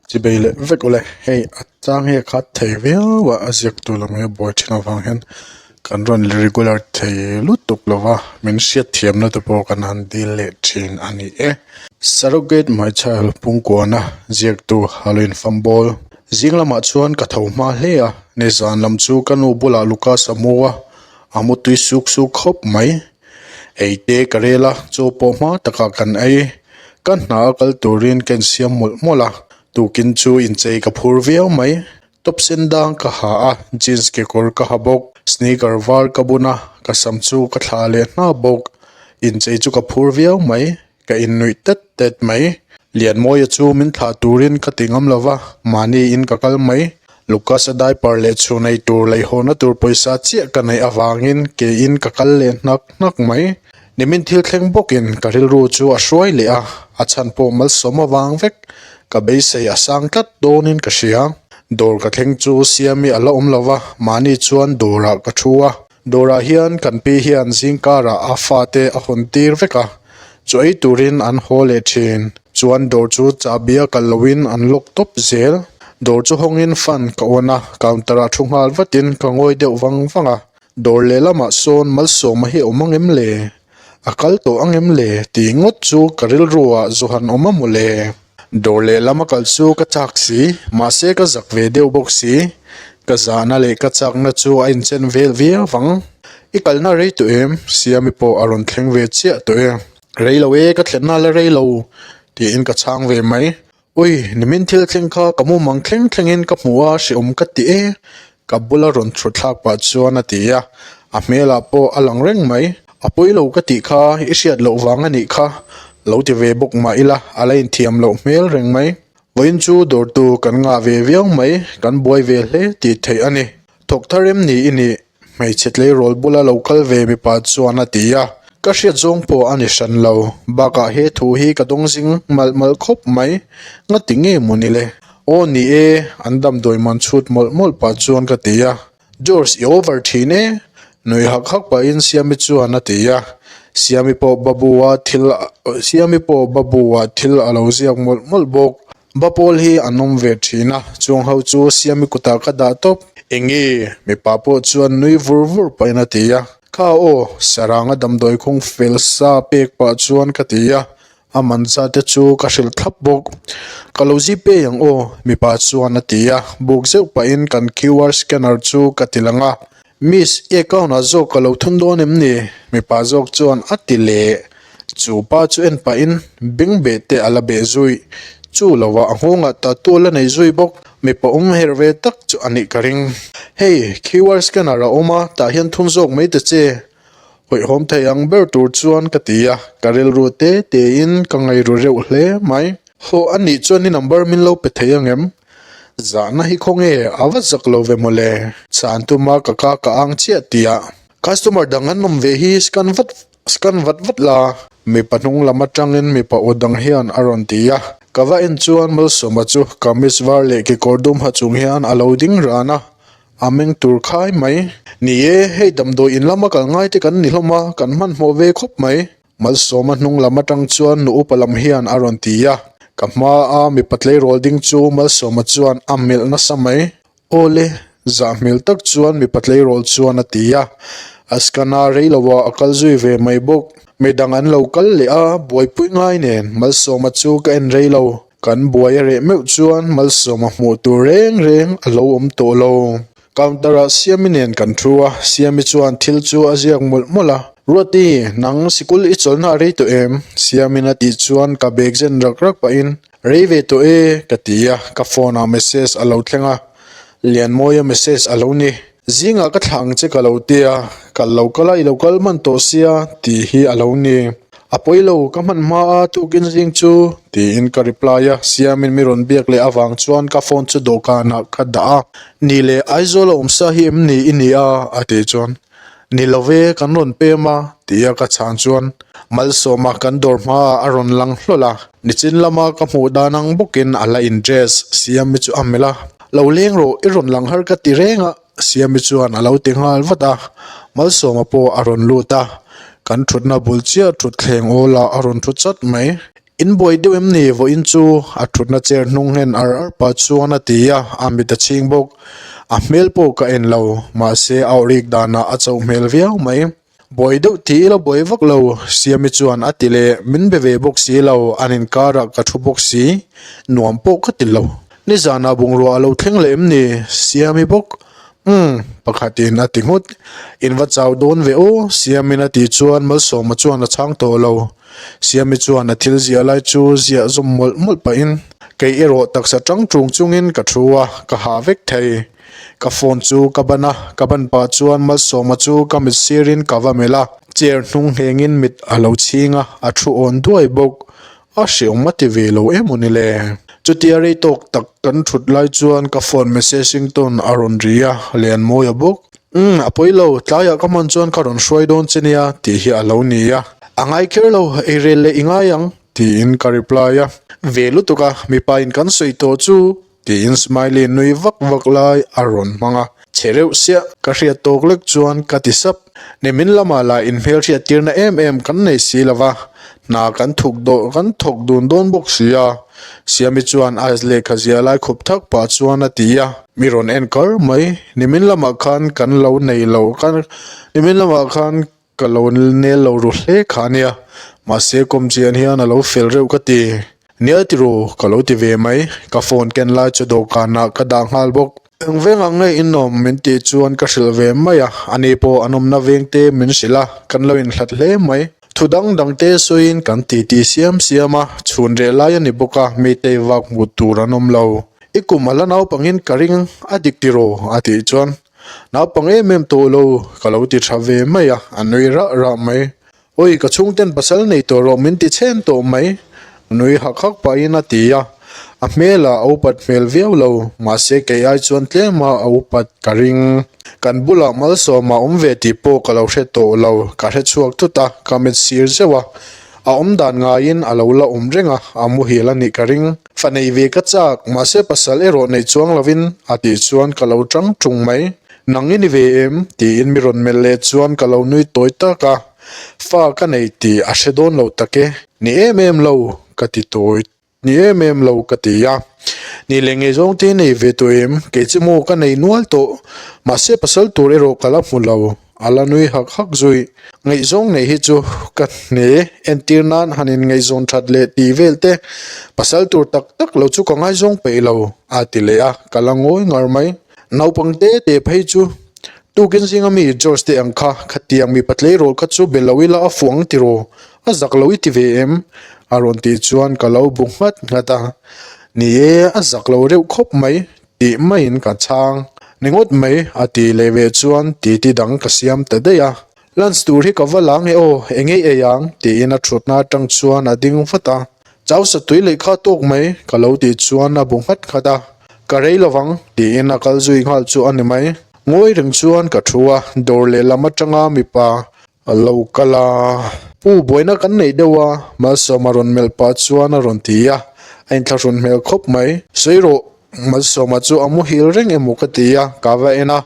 Chibei leh vek ule hei a chang hi a khat thei viau a a ziak tur lam hi a buai thin avang hian kan rawn regular thei lutuk lo va min hriat thiamna te pawh kan han dil leh thin a ni e. Surrogate my child pungkuana ziaktu Halloween Fumble zing lamah chuan ka tho hma hle a nizan lam chu ka nu bulah Lucas a mu a a mu tui suk suk khawp mai. Ei te ka rel a, chaw pawh hma takah kan ei. Ka hna a kal turin ka insiam mawlh mawlh a, tukin chu inchei ka phur viau mai. Top sen dang ka ha a, jeans kekawr ka ha bawk, sneaker var ka bun a, ka sam chu ka thlah leh hna bawk. Inchei chu ka phur viau mai. Ka innuih tet tet mai. Lianmawia chu min thlah turin ka ti ngam lova, mahni in ka kal mai. Lucas-a diaper leh chhun ei tur leihawna tur pawisa chiah ka neih avangin keiin ka kal leh hnak hnak mai. Nimin thil thleng bawkin ka rilru chu a hruai leh a, a chhan pawh malsawm avang vek. Ka beisei a sang tlat dawnin ka hria. Dawr ka thleng chu Siami a la awm lova, mahni chuan dawrah ka thu a. Dawrah hian kan pi hian zingkarah a fate a hawn tir vek a, chu ei turin an haw leh thin. Chuan dawr chu chahbi a kal loin an lock tawp zel. Dawr chu hawngin fan ka awn a, counter ah thu nghal vatin ka ngawi deuh vang vang a. Dawr lehlamah sawn Malsawma hi a awm ang em le? A kal tawh ang em le? Tih ngawt chu ka rilru ah Johan awm a maw le? Dawr lehlam a kal chu ka chak si, mahse ka zak ve deuh bawk si. Ka zahna leh ka chakna chu a inchen vel viau vang. I kalna rei tawh em? Siami pawh a rawn thleng ve chiah tawh e. Rei lo e, ka thlenna la rei lo, tiin ka chhang ve mai. Ui, nimin thil thleng kha ka mumang thleng thlengin ka hmu a, hrehawm ka ti e. Ka bula rawn thut thlak pah chuan a ti a, a hmelah pawh a lang reng mai. A pawi lo ka tih kha i hriat loh vang a nih kha, lo ti ve bawk mah ila a la inthiam loh hmel reng mai. Vawiin chu dawrtu kan ngah ve viau mai, kan buai ve hle tih theih a ni. Thawk thar em ni i nih? Hmeichhe tleirawl bula lo kal ve mipa chuan a ti a, ka hriat zawng pawh a ni hran lo. Bakah he thu hi ka dawng zing malh malh khawp mai, ngati nge maw ni le? Aw ni e, an damdawi man chhut mawlh mawlh pah chuan ka ti a, George i over thin e, nui hak hak pahin Siami chuan a ti a, Siami pawh Babu-a thil Siami pawh Babu-a thil a lo ziak mawlh mawlh bawk. Ba pawl hi an awm ve thin a, chuang ho chu Siami kutah ka dah tawp. Enge? Mipa pawh chuan nui vur vur pahin a ti a. Kha aw, saranga damdawi khung fel sa pek pah chuan ka ti a, a man zat te chu ka hrilh thlap bawk. Ka lo zip ei ang aw, mipa chuan a ti a, buk zeuh pahin kan QR scanner chu ka ti lang a. Miss, i account ah zawk ka lo thun dawn em ni? Mipa zawk chuan a ti leh. Chu pa chu en pahin beng beh te a la beh zui. Chu lovah a nghawngah tattoo a la nei zui bawk. Mipa awm herh ve tak chu a nih ka ring. Hei, QR scanner a awm a, tah hian thun zawk mai ta che. Hawihhawm thei ang ber tur chuan ka ti a, ka rilru te tein ka ngaihru reuh hle mai. Haw a nih chuan i number min lo pe thei ang em? Zahna hi khawnge a va zak lo ve mawle. Chhan tuma ka ka ka ang chiah tih ah customer dang an awm ve hi scan vat scan vat vat la. Mipa hnung lam atangin mipa aw dang hian a rawn ti a. Ka va en chuan Malsawma chu kamis var leh kekawr dum ha chung hian a lo ding ran a, a meng tur khai mai. Ni e, hei damdawi in lama kal ngai te kan ni hlawm a, kan hmanhmawh ve khawp mai. Malsawma hnung lam atang chuan nu upa lam hian a rawn ti a, ka hma a mipa tleirawl ding chu Malsawma chuan a melh nasa mai. Aw le, zah hmel tak chuan mipa tleirawl chuan a ti a, a scan a rei lo a, a kal zui ve mai bawk. Midang an lo kal leh a, buaipui ngai nen Malsawma chu ka en rei lo. Kan buai a reh meuh chuan Malsawma hmuh tur reng reng a lo awm tawh lo. Counter ah Siami nen kan thu a, Siami chuan thil chu a ziak mawlh mawlh a. Ruati, nang sikul i chawlhna a rei tawh em? Siamin a tih chuan ka bag zen rak rak pahin, Rei ve tawh e, ka ti a, ka phone ah message a lo thleng a, Lianmawia message a lo ni. Zingah ka thlah ang che ka lo tia, kal lo kal a i lo kal hman tawh sia tih hi a lo ni. A pawi lo, ka hman hma a tukin zing chu, tiin ka reply a, Siamin mi rawn biak leh avang chuan ka phone chu dawhkanah ka dah a. Ni leh Aizawl a awm sa hi em ni i ni a? a tih chuan, Ni lo ve, kan rawn pem a, tia ka chhan chuan Malsawma kan dawr hmaah a rawn lang hlawl a, nichin lama ka hmuh dan ang bawkin a la in dress Siami chu a melh a, Lo leng rawh, i rawn lang har ka ti reng a, Siami chuan a lo ti nghal vat a, Malsawma pawh a rawn lut a, kan thutna bul chiah thutthleng awlah a rawn thu chat mai. In buai deuh em ni vawiin chu a thutna chair hnung nghen ar ar pah chuan a ti a, a mit a chhing bawk. A hmel pawh ka en lo, mahse a awrik danah a chauh hmel viau mai. Buai deuh ti ila buai vak lo, Siami chuan a ti leh, min be ve bawk si lo, an inkarah ka thu bawk si, nuam pawh ka ti lo. Nizanah bungrua a lo thleng leh em ni? Siami bawk, Umm, pakhatin a ti nghut. In va chau dawn ve aw, Siamin a tih chuan Malsawma chuan a chhang tawh lo. Siami chuan a thil ziah lai chu ziah zawm mawlh mawlh pahin, Kei erawh taksa tang tung chungin ka thu a, ka hah vek thei. Ka phone chu ka ban a, ka ban pah chuan Malsawma chu ka mit sirin ka va melh a, chair hnung nghengin mit a lo chhing a, a thu awn duai bawk. A hreawm a ti ve lo em aw ni le? Chutia rei tawk tak kan thut lai chuan ka phone message ringtone a rawn ri a, Lianmawi a bawk. Umm, a pawi lo, tlaiah ka hman chuan ka rawn hruai dawn che nia tih hi a lo ni a. A ngai kher lo, ei rel leh i ngai ang tiin ka reply a. Ve lutuk a, mipa in kan sawi tawh chu tiin Smiley nui vak vak lai a rawn hmang a. Chhe reuh siah, ka hriat tawk lek chuan ka ti sap. Nimin lamah lah inhmelhriat tirna em em kan nei si lo va, hna kan thuk dawh kan thawk dun dawn bawk si a. Siami chuan ice lehkha ziah lai khup thak pah chuan a ti a. Mi rawn en kar mai, nimin lamah khan kan lo nei lo, nimin lamah khan Ka lo nel lo ru hle kha a nia, mahse kawm chian hian a lo fel reuh ka ti. Nia ti ru, ka lo ti ve mai, ka phone ken lai chu dawhkanah ka dah nghal bawk. Eng veng ang nge in awm min tih chuan ka hrilh ve mai a, ani pawh an awmna veng te min hrilh a, kan lo inhlat hle mai. Thu dang dang te sawiin kan titi siam siam a, chhun reh lai a ni bawk a, mitei vak hmuh tur an awm lo. I kum a la naupangin ka ring a dik ti ru a tih chuan Naupang em em tawh lo, ka lo ti tha ve mai a, a nui rah rah mai. Awi, ka chhungten pasal nei tawh rawh min ti chhen tawh mai, nui hak hak pahin a ti a. A hmelah a upat hmel viau lo, mahse kei ai chuan tlema a upat ka ring. Kan bulah malsawm a awm ve tih pawh ka lo hre tawh lo, ka hre chhuak thut a, ka mit sir zeuh a. A awm dan ngaiin a lo la awm reng a, a muhil a nih ka ring. Fa nei ve ka chak, mahse pasal erawh nei chuang lovin a tih chuan ka lo tang tung mai. Nang i ni ve em? tiin mi rawn melh leh chuan ka lo nui tawi tak a. Fa ka nei tih a hre dawn lo tak e. Ni em em lo, ka ti tawi. Ni em em lo, ka ti a. Ni leh ngaihzawng te nei ve tawh em? Kei chu maw ka nei nual tawh. Mahse pasal tur erawh ka la hmu lo. A la nui hak hak zui. Ngaihzawng neih hi chu ka hne, entir nan han in ngaihzawn that leh tih vel te, pasal tur tak tak lo chu ka ngaizawng peih lo, a ti leh a, ka la ngawi ngar mai. Naupang te te phei chu tukin zinga mi George te ang kha, khatiang mipa tleirawl kha chu be lo ila a fuh ang tiraw, a zak lo i ti ve em? a rawn tih chuan ka lo bu nghat nghat a. Ni e, a zak lo reuh khawp mai, Tih maiin ka chhang. Ni ngawt mai, a tih leh ve chuan titi dang ka siam ta daih a. Lunch tur hi ka va la nge aw, eng ei ei ang? tiin a thutna atang chuan a ding vat a. Chau sa tui leh kha tawk mai, ka lo tih chuan a bu nghat nghat a. Ka rei lovang, tiin a kal zui nghal chu a ni mai. Ngawi reng chuan ka thu a, dawr lehlam atanga mipa A lo kal a. Pu, buaina kan neih deuh a, Malsawma rawn melh pah chuan a rawn ti a, a inthlahrun hmel khawp mai. Sawi rawh, Malsawma chu a muhil reng emaw ka ti a, ka va en a,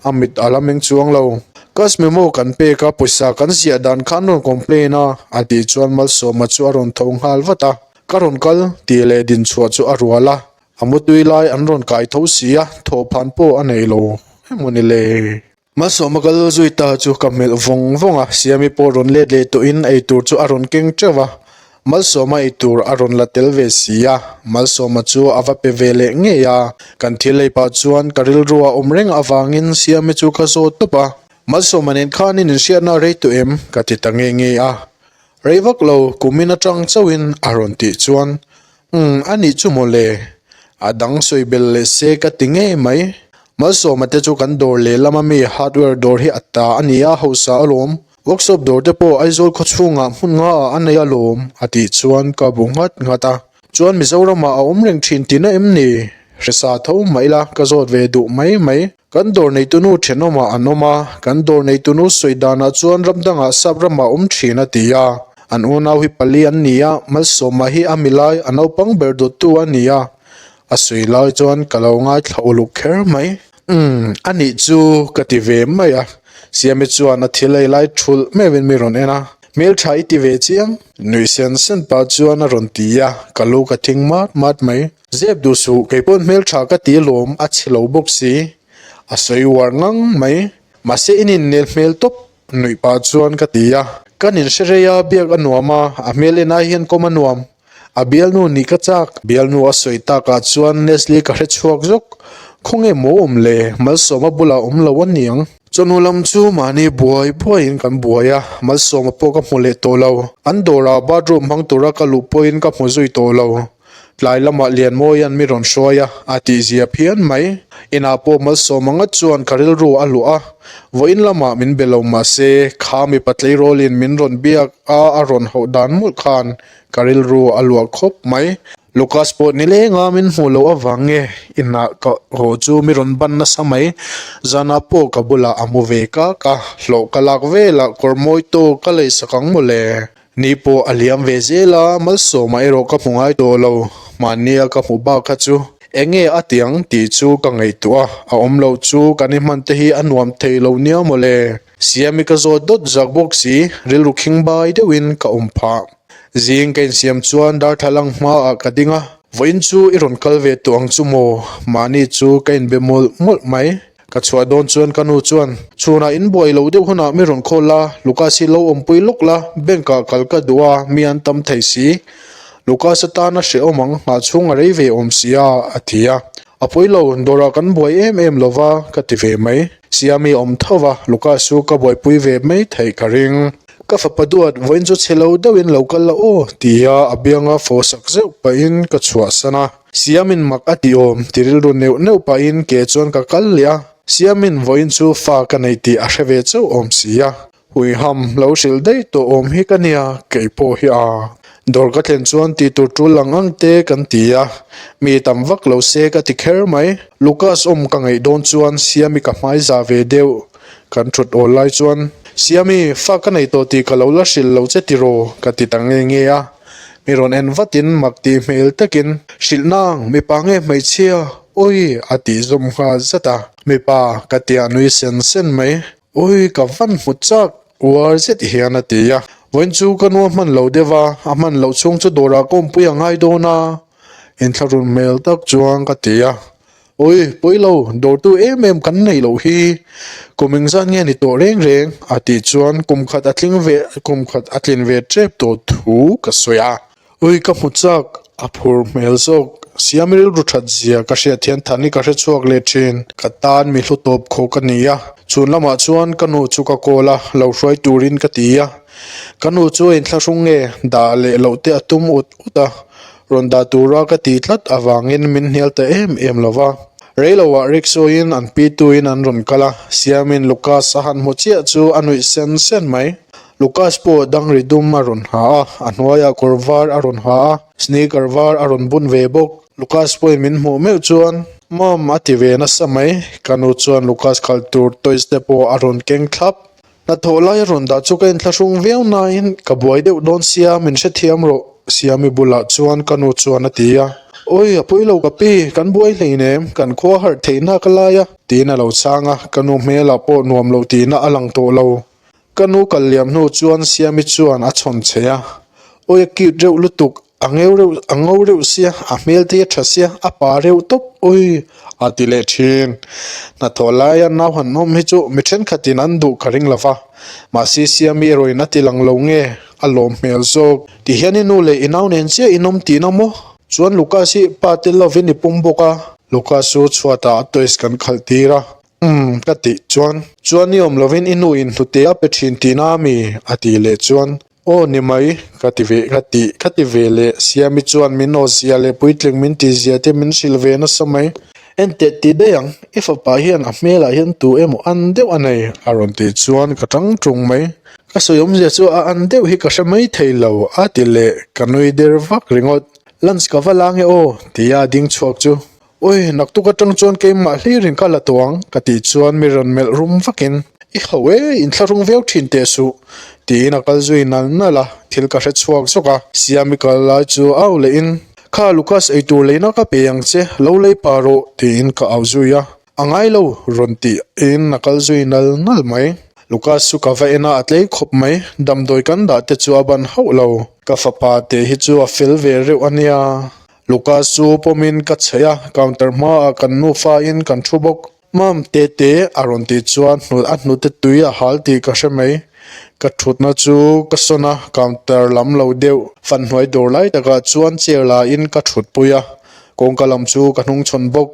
a mit a la meng chuang lo. Cash memo kan pek a, pawisa kan ziah dan kha an rawn complain a, a tih chuan Malsawma chu a rawn tho nghal vat a, Ka rawn kal, tih leh din chhuah chu a rual a, a mutui lai an rawn kai tho si a, thawhphan pawh a nei lo emaw ni le. Malsawma kal zui ta chu ka hmelh vawng vawng a, Siami pawh rawn let leh tawhin eitur chu a rawn keng teuh a, Malsawma eitur a rawn la tel ve si a, Malsawma chu a va pe ve leh ngei a, kan thil ei pah chuan ka rilru a awm reng avangin Siami chu ka zawt tawp a, Malsawma nen khanin inhriatna a rei tawh em? ka ti ta nge nge a, Rei vak lo, kumin atang chauhin a rawn tih chuan, Umm, a nih chu maw le? A dang sawi bel leh se ka ti ngei mai. Malsawma te chu kan dawr lehlam ami hardware dawr hi a ta a ni a, hausa alawm. Workshop dawr te pawh Aizawl khawchhungah hmun nga ah a nei alawm, a tih chuan ka bu nghat nghat a. Chuan Mizoramah a awm reng thin tihna em ni? Hresa tho mah ila ka zawt ve duh mai mai. Kan dawr neitunu thenawmah an awm a, kan dawr neitunu sawi danah chuan ram dangah sap ramah awm thin a ti a. An unau hi pali an ni a, Malsawma hi a milai, a naupang ber dawttu a ni a. A sawi lai chuan ka lo ngaithla uluk kher mai. Umm, a nih chu ka ti ve mai a. Siami chuan a thil ei lai thulh meuhin mi rawn en a. Hmeltha i ti ve chiang? Nuih sen sen pah chuan a rawn ti a, ka lu ka thing mat mat mai. Zep duh suh, kei pawn hmeltha ka ti alawm, a chhe lo bawk si. A sawi uar ngang mai. Mahse in innel hmel tawp, nuih pah chuan ka ti a. Kan inhre rei a, biak a nuam a, a hmel en ai hian kawm a nuam. A bialnu nih ka chak. Bialnu a sawi takah chuan Nestle ka hre chhuak zawk. Khawnge maw awm le? Malsawma bulah awm lo a niang. Chawhnu lam chu mahni buai buaiin kan buai a, Malsawma pawh ka hmu leh tawh lo. An dawrah bathroom hmang tura ka luh pawhin ka hmu zui tawh lo. Tlai lamah Lianmawia'n mi rawn hruai a, a tihzia phian mai. Inah pawh Malsawma ngat chuan ka rilru a luah a, vawiin lamah min be lo mahse, kha mipa tleirawlin min rawn biak a a rawn hauh dan mawlh khan Ka rilru a luah khawp mai. Lucas pawh ni lenga min hmuh loh avang nge inah ka haw chu mi rawn ban nasa mai. Zanah pawh ka bulah a mu ve kak a, hlawh ka lak velah kawr mawi tawk ka lei sak ang mawle. Ni pawh a liam ve zel a, Malsawma erawh ka hmu ngai tawh lo. Hmannia ka hmu bak kha chu eng nge a ti ang tih chu ka ngaihtuah a, a awm loh chu kan i hman te hi a nuam thei lo nia mawle. Siami ka zawt dawt zak bawk si, rilru khing bai deuhin ka awm phah. Zing ka insiam chuan darthlalang hmaah ka ding a, vawiin chu i rawn kal ve tawh ang chu maw? Mahni chu ka inbe mawlh mawlh mai. Ka chhuah dawn chuan ka nu chuan, Chhunah in buai lo deuh hunah mi rawn call la, Lucas hi lo awmpui lawk la, bank ah kal ka duh a, mi an tam thei si. Lucas atana hrehawm ang, nghah chhung a rei ve awm si a, a ti a. A pawi lo, dawrah kan buai em em lo va, ka ti ve mai. Siami awm tho va, Lucas chu ka buaipui ve mai theih ka ring. Ka fapa duat, vawiin chu chhe lo deuhin lo kal la aw, tia a bianga fawh sak zeuh pahin ka chhuahsan a. Siamin mak a ti awm, ti rilru neuh neuh pahin ke chuan ka kal leh a. Siamin vawiin chu fa ka nei tih a hre ve chauh awm si a. Huiham lo hrilh daih tawh awm hi ka nia, kei pawh hi a. Dawr ka thlen chuan tih tur tul lang ang te kan ti a, mi tam vak lo se ka ti kher mai. Lucas awm ka ngaih dawn chuan Siami ka hmai za ve deuh. Kan thut awl lai chuan, Siami, fa ka nei tawh tih ka lo la hrilh lo che tiraw? ka ti ta nge nge a. Mi rawn en vatin mak tih hmel takin, Hrilh nang, mipa nge hmeichhia? Awi! a tih zawm nghal zat a. Mipa, ka tia nui sen sen mai. Awi, ka van hmu chak! Uar zet hian a ti a. Vawiin chu ka nu a hman lo deuh a, a hman loh chhung chu dawrah ka awmpui a ngai dawn a, inthlahrun hmel tak chuan ka ti a. Awi, pawi lo, dawrtu em em kan neih loh hi, kum engzat nge ni tawh reng reng? a tih chuan kum khat a tling ve, kum khat a tlin ve tep tawh thu ka sawi a. Awi, ka hmu chak, a phur hmel zawk, Siam rilru that zia ka hriat hian than hi ka hre chhuak leh thin. Ka tan mi hlu tawp khawk a ni a, chhun lamah chuan ka nu chu ka call a, lo hruai turin ka ti a. Ka nu chu a inthlahrung nge, dah leh loh te a tum ut ut a. Rawn dah tura ka ti tlat avangin min hnial ta em em lo va. Reiloah rickshaw-in an pitu-in an rawn kal a, Siamin Lucas a han hmu chiah chu a nuih sen sen mai. Lucas pawh dangri dum a rawn ha a, a hnuaiah kawr var a rawn ha a, sneaker var a rawn bun ve bawk. Lucas pawhin min hmuh meuh chuan, Mom a ti ve nasa mai. Ka nu chuan Lucas khalh tur toys te pawh a rawn keng thlap. Hnathawh lai a rawn dah chu ka inthlahrung viau nain ka buai deuh dawn sia min hrethiam rawh Siami bulah chuan ka nu chuan a ti a. Awi a pawi lo ka pi, kan buai hleinem, kan khua harh theihna ka lai a tiin a lo chhang a, ka nu hmelah pawh nuam lo tihna a lang tawh lo. Ka nu kal liam hnu chuan Siami chuan a chhawn che a, Awi a cute reuh lutuk, A ngeu reuh, a ngo reuh sia, a hmel te hi a tha sia, a pa reuh tawp ui a ti leh thin. Hnathawh laia nau han awm hi chu mi thenkhatin an duh ka ring lo va, mahse Siami erawhin a ti lang lo nge, a lawm hmel zawk. Ti hian i nu leh i nau nen chiah in awm tihna maw? Chuan Lucas hi pa tel lovin i pum bawk a. Lucas chu chhuatah a toys kan khalh tir a, Umm ka tih chuan, chuan i awm lovin i nu in hnute a pe thin tihna ami? a tih leh chuan, Aw ni mai, ka ti ve ka ti ka ti ve leh Siami chuan min aw zia leh puitling min ti zia te min hrilh ve nasa mai. Enteh ti daih ang, i fapa hian a hmelah hian tu emaw an deuh a nei a rawn tih chuan ka tang tung mai. Ka sawi awmzia chu a an deuh hi ka hre mai thei lo a ti leh ka nui der vak ringawt. Lunch ka va la nge aw tia a ding chhuak chu. Ui, naktuk atang chuan keimah hlirin ka la tawh ang, ka tih chuan mi rawn melh rum vakin, I ho e, inthlahrung viau thin teh suh, tiin a kal zui nal nal a, thil ka hre chhuak zawk a. Siami kal lai chu au lehin, Kha Lucas eitur leina ka pe ang che, lo lei pah rawh, tiin ka au zui a. A ngai lo, rawn tiin a kal zui nal nal mai. Lucas chu ka va en a, a tlei khawp mai. Damdawi kan dah te chu a ban hauh lo. Ka fapa te hi chu a fel ve reuh a nia. Lucas chu pawmin ka chheih a, counter hmaah kan nufa in kan thu bawk. Mam tete a rawn tih chuan hnut a hnute tui a hal tih ka hre mai. Ka thutna chu ka sawn a, counter lam lo deuh fan hnuai dawr lai takah chuan chair la in ka thutpui a, kawngka lam chu ka hnungchhawn bawk.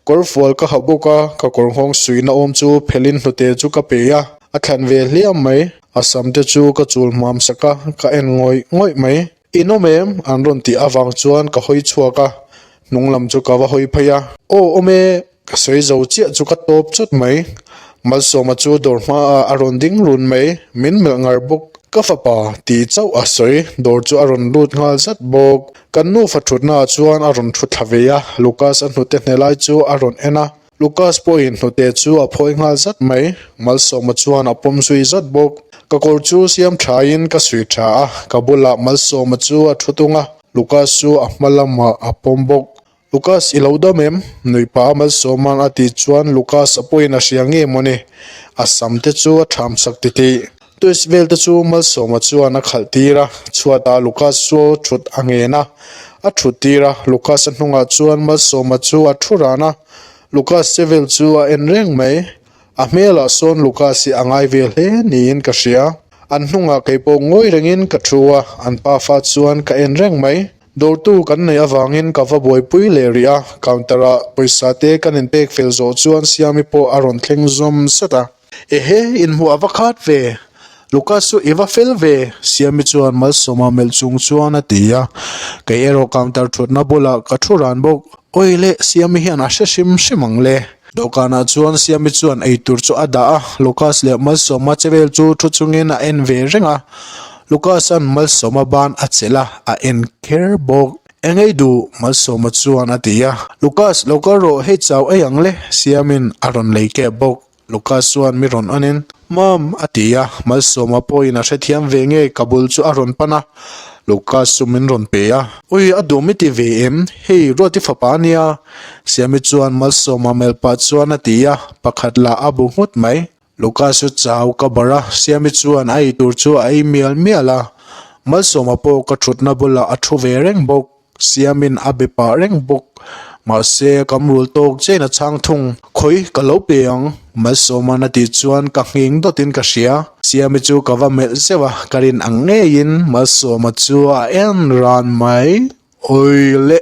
Kawr fual ka ha bawk a, ka kawr nghawng suihna awm chu phelhin hnute chu ka pe a, a thlan ve hliam mai. A sam te chu ka chul hmam sak a, ka en ngawih ngawih mai. In awm em? An rawn tih avang chuan ka hawi chhuak a, hnung lam chu ka va hawi phei a. Aw awm e, ka sawi zo chiah chu ka tawp chawt mai. Malsawma chu dawr hmaah a rawn ding run mai, min melh ngar bawk. Ka fapa tih chauh a sawi, dawr chu a rawn lut nghal zat bawk. Kan nufa thutnaah chuan a rawn thu thla ve a, Lucas a hnute hne lai chu a rawn en a. Lucas pawhin hnute chu a phawi nghal zat mai, Malsawma chuan a pawm zui zat bawk. Ka kawr chu siam thain ka suih tha a, ka bulah Malsawma chu a thu tung a, Lucas chu a hma lamah a pawm bawk. Lucas i lo dam em? Nuih pah a Malsawma'n a tih chuan Lucas a pawhin a hria nge mawni? A sam te chu a tham sak titih. Toys vel te chu Malsawma chuan a khalh tir a, chhuatah Lucas chu thut a ngen a, a thut tir a, Lucas a hnungah chuan Malsawma chu a thu ran a, Lucas che vel chu a en reng mai. A hmelah sawn Lucas hi a ngai ve hle niin ka hria. An hnungah kei pawh ngawi rengin ka thu a, an pafa chuan ka en reng mai. Dawrtu kan neih avangin ka va buaipui leh rih a, counter-ah pawisa te kan inpek fel zawh chuan Siami pawh a rawn thleng zawm zat a. Ehe, inhmuh a va khat ve. Lucas chu i va fel ve, Siami chuan Malsawma melh chung chuan a ti a. Kei erawh counter thutna bulah ka thu ran bawk. Awi le, Siami hian a hre hrim hrim ang le. Dawhkanah chuan Siami chuan eitur chu a dah a, Lucas leh Malsawma che vel chu thu chungin a en ve reng a. Lucas-a'n Malsawma ban a chelh a, a en kher bawk. Eng ei duh? Malsawma chuan a ti a. Lucas, lo kal rawh, hei chau ei ang le, Siami'n a rawn lei kep bawk. Lucas chuan mi rawn anin, Mom! a ti a, Malsawma pawhin a hrethiam ve nge ka bul chu a rawn pan a, Lucas chu min rawn pe a. Ui, a duh mi ti ve em? Hei, Ruati fapa a nia. Siami chuan Malsawma melh pah chuan a ti a, pakhat lah a bu nghut mai. Lucas chu chau ka barh a, Siami chuan a eitur chu a ei mial mial a, Malsawma pawh ka thutna bulah a thu ve reng bawk. Siamin a be pah reng bawk. Mahse, kam rul tawk chiahin a chhang thung. Khawi, ka lo pe ang, Malsawma'n a tih chuan ka nghing dawtin ka hria. Siami chu ka va melh zeuh a, ka rin ang ngeiin Malsawma chu a en ran mai. Awi le!